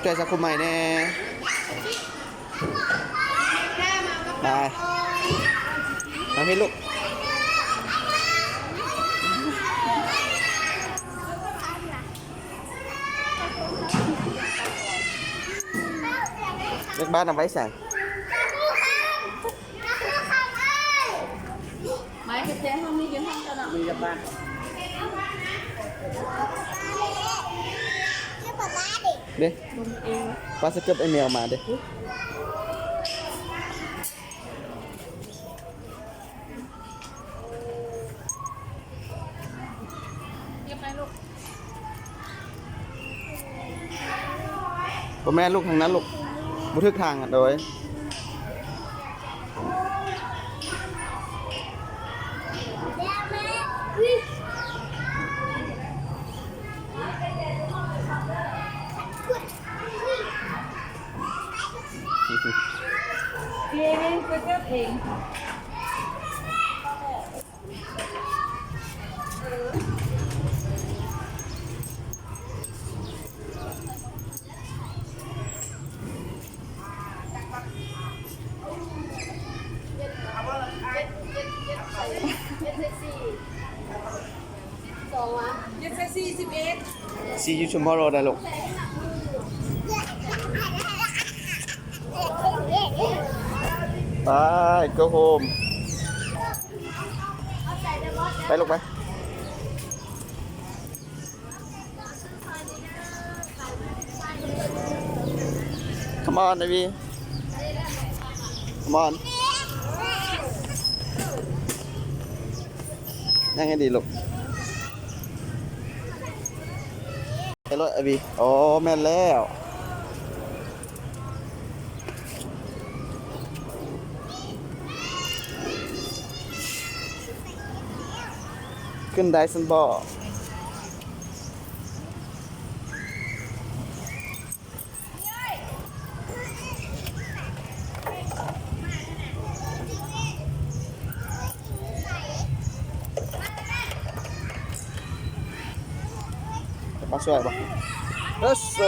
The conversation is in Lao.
ໃຈສັງຄົມໃໝ່ແດ່. ໄປ ມາພີ້ລູກ. ເລກບ້ານເອົາໄວ້ໃສ? ໄມ້ແທ້ໆ ເຮົາມີຢູ່ຫ້ອງເຈົ້າເນາະ ມີແຕ່ບ້ານເດ້ ເອງ ປ້າສະເກີບໄອ້ແມວມາເດ້. ເກັບໄວ້ລູກ ບໍ່ແມ່ນລູກ ທາງນັ້ນລູກ ບໍ່ຖືກທາງ ໂດຍ. See you tomorrow ໄດ້ລູກ. ໄປ go home ໄປລູກໄປ. ຄຳອອນ ເບບີ ຄຳອອນ ຍັງໃຫ້ດີລູກ. ໄປໂລດ ເບບີ. ໂອ້ ແມ່ນແລ້ວ. ຂຶ້ນໄດ້ຊັ້ນບໍ? ມາຊ່ວຍບໍ່? ເອີ ໂຊ.